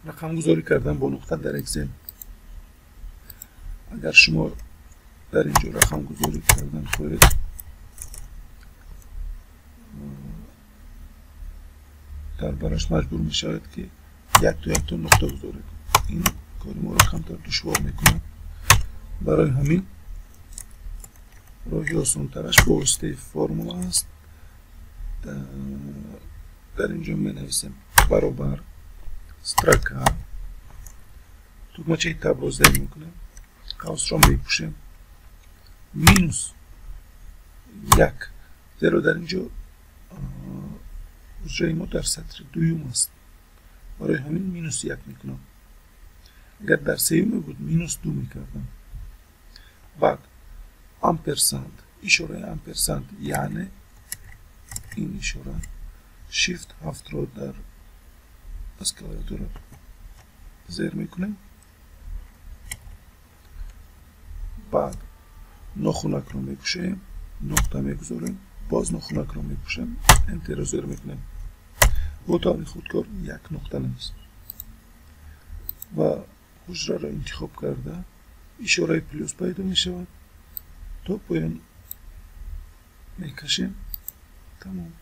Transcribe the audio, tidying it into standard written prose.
Рақамгузорӣ кардан бо нуқта дар Excel. Агар шумо дар инҷо рақамгузорӣ кардан хоҳед, дар бараш маҷбур мешавед, ки якто якто нуқта гузоред. Ин кори моро камтар душвор мекунад. Барои ҳамин роҳи осонтараш бо воситаи формула аст. Дар инҷо менависем баробар строка, тугмачаи табро зер мекунем, қавсро мепӯшем, минус як, зеро дар инҷо ҳуҷраи мо дар сатри дуюм аст, барои ҳамин минус як мекунам. Агар дар сеюме буд, минус ду мекардам. Баъд амперсанд, ишораи амперсанд, яъне ин ишора, Shift ҳафтро дар аз клавиатура зер мекунем. Баъд нохунакро мекушоем, нуқта мегузорем, боз нохунакро мекушем, Enter-ро зер мекунем. Бо таври худкор як нуқта навист ва ҳуҷраро интихоб карда, ишораи плюс пайдо мешавад, то поён мекашем. Тамом.